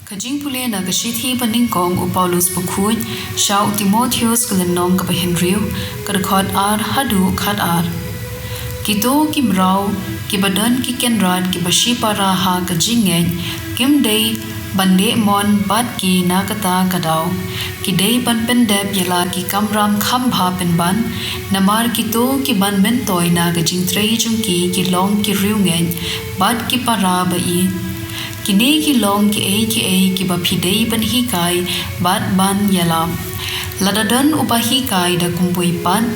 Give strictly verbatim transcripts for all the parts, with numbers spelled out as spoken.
Ka jingpule na ka shithi ba nyngkong u Paulus bakhuid sha u Timotheus, ka lynnong kaba hynriew, ka dkhot ar haduh khat ar. Kito ki mraw kiba don ki kynrad kiba shipara ha ka jingngeit, kim dei ban leh mon bad ki na kata ka daw. Ki dei ban pyndep ïa la ki kamram kham bha pynban, namar kito ki ban myntoi na ka jingtrei jong ki ki long ki riewngeit bad ki para ba ïeit. Kine ki long kiei kiei kiba phi dei ban hikai bad ban ïalam. Lada don uba hikai da kumwei pat,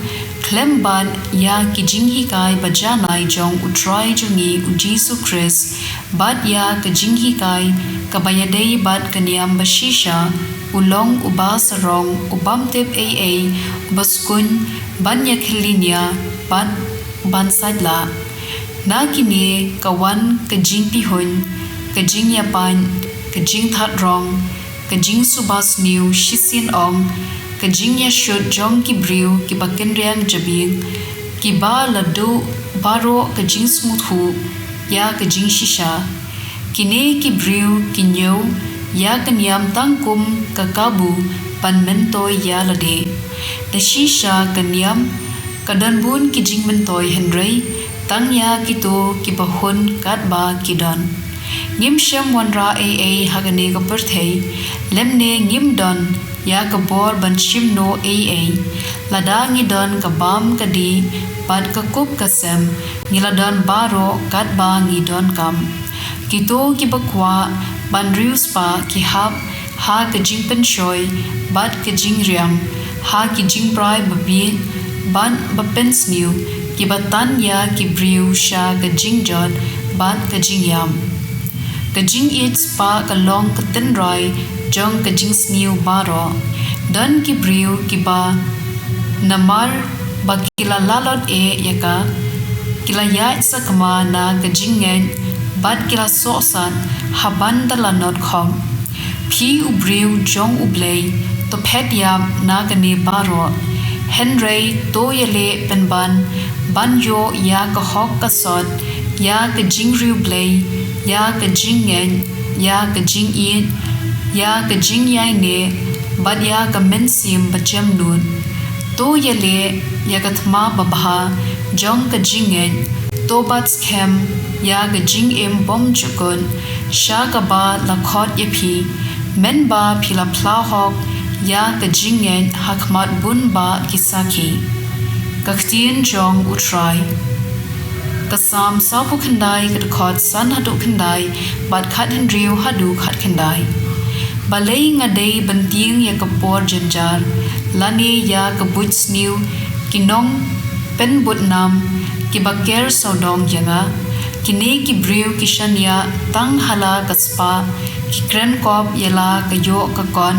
khlem bad ïa ki jinghikai ba janai jong u Trai jong ngi u Jisu Khrist, bad ïa ka jinghikai kaba ïadei bad ka niam ba shisha, u long uba sarong, u bym tip ei ei, uba skun ban ïakhlieh nia bad ban sait la. Na kine ka wan ka jingpihuiñ, ka jingïapaiñ, ka jingthadrang, ka jingsuba sniew shisien ong, ka jingïashut jong ki briew kiba kynriang jabieng, kiba la duh baroh ka jingsngewthuh ïa ka jingshisha. Kine ki briew ki ñiew ïa ka niam tang kum ka kabu ban myntoi ïa lade. Da shisha ka niam ka don bun ki jingmyntoi, hynrei tang ïa kito kiba hun katba ki don. Ngim shym wanrah ei ei ha kane ka pyrthei, lymne ngim don ïa ka bor ban shim noh ei ei. Lada ngi don ka bam ka dih bad ka kup ka sem, ngi la don baroh katba ngi donkam. Kito kiba kwah ban riewspah ki hap ha ka jingpynshoi bad ka jingriam, ha ki jingbrai babieit bad bapynsniew, kiba tan ïa ki briew sha ka jingjot bad ka jingïap. Ka jingïeit spah ka long ka tynrai jong ka jingsniew baroh. Don ki briew kiba namar ba ki la lalot eh ïa ka, ki la ïaid sakma na ka jingngeit bad ki la sohsat ha ban da lanot khop. Phi u briew jong U Blei, to phet ïap na kane baroh. Hynrei to ïaleh pynban ban ïoh ïa ka hok ka sot, ïa ka jingriewblei, ïa ka jingngeit, ïa ka jingïeit, ïa ka jingïaineh bad ïa ka mynsiem ba jem nud. To ïaleh ïa ka thma babha jong ka jingngeit. To bat skhem ïa ka jingim bymjukut sha kaba la khot ïa phi, mynba phi la phla hok ïa ka jingngeit ha khmat bun bah ki sakhi. Ka ktien jong U Trai. Ka Salm sawphew khyndai, ka dkhot san haduh khyndai bad khathynriew haduh khatkhyndai. Balei nga dei ban tieng ïa ka por jynjar, lane ïa ka buit sniew ki nongpynbud nam kiba ker sawdong ïa nga? Kine ki briew ki shaniah tang ha la ka spah, ki kren kop ïa la ka ïoh ka kot.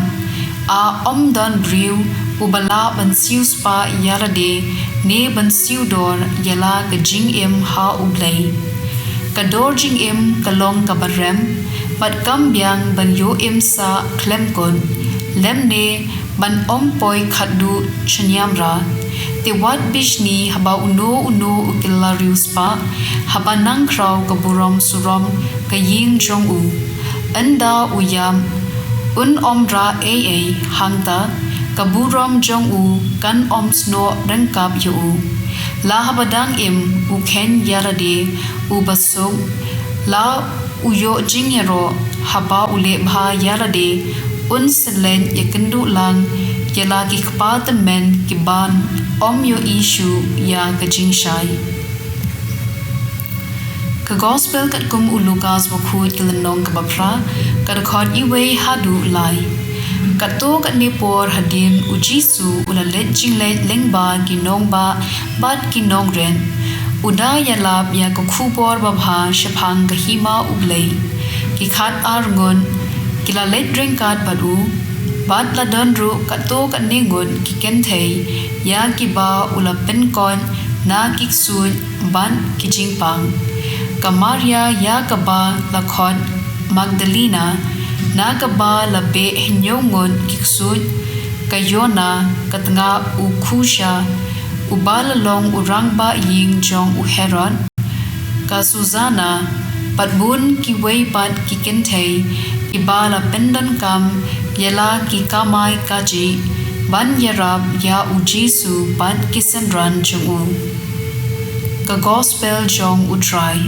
A ym don briew uba lah ban siew spah ïa lade, ne ban siew dor ïa la ka jingim ha U Blei. Ka dor jingim ka long kaba rem, bad kam biang ban ïoh im sah khlem kut, lymne ban ym poi khatduh shaniamra. Te wat bishni haba uno uno u kylla riewspah, haba nang khraw ka burom surom ka ïing jong u. Ynda u ïap, un ym rah ei ei, hangta ka burom jong u kan ym snoh ryngkat ïa u. La haba dang im u kheiñ ïa lade, u ba suk, la u ïoh jingïaroh, haba u leh bha ïa lade, un sa leit ïakynduh lang ïa la ki kpa tymmen kiban ym ïohi shuh ïa ka jingshai. Ka Gospel katkum u Lukas bakhuid, ka lynnong kaba phra, ka dkhot iwei haduh lai. Katto katne por hadien U Jisu u la leit jingleit lyngba ki nongbah bad ki nongrit, u da ïalap ïa ka khubor babha shaphang ka hima U Blei. Ki khatar ngut ki la leit ryngkat bad u, bad la don ruh katto katne ngut ki kynthei ïa kiba u la pynkoit na ki ksuid bad ki jingpang. Ka Maria ïa kaba la khot Magdalena, na kaba la beh hynñiew ngut ki ksuid, ka Joanna, ka tnga u Kusha, uba la long u rangbah ïing jong u Herod, ka Susanna, bad bun kiwei pat ki kynthei kiba la pyndonkam ïa la ki kamai kajih ban ïarap ïa u Jisu bad ki synran jong u. Ka Gospel jong U Trai.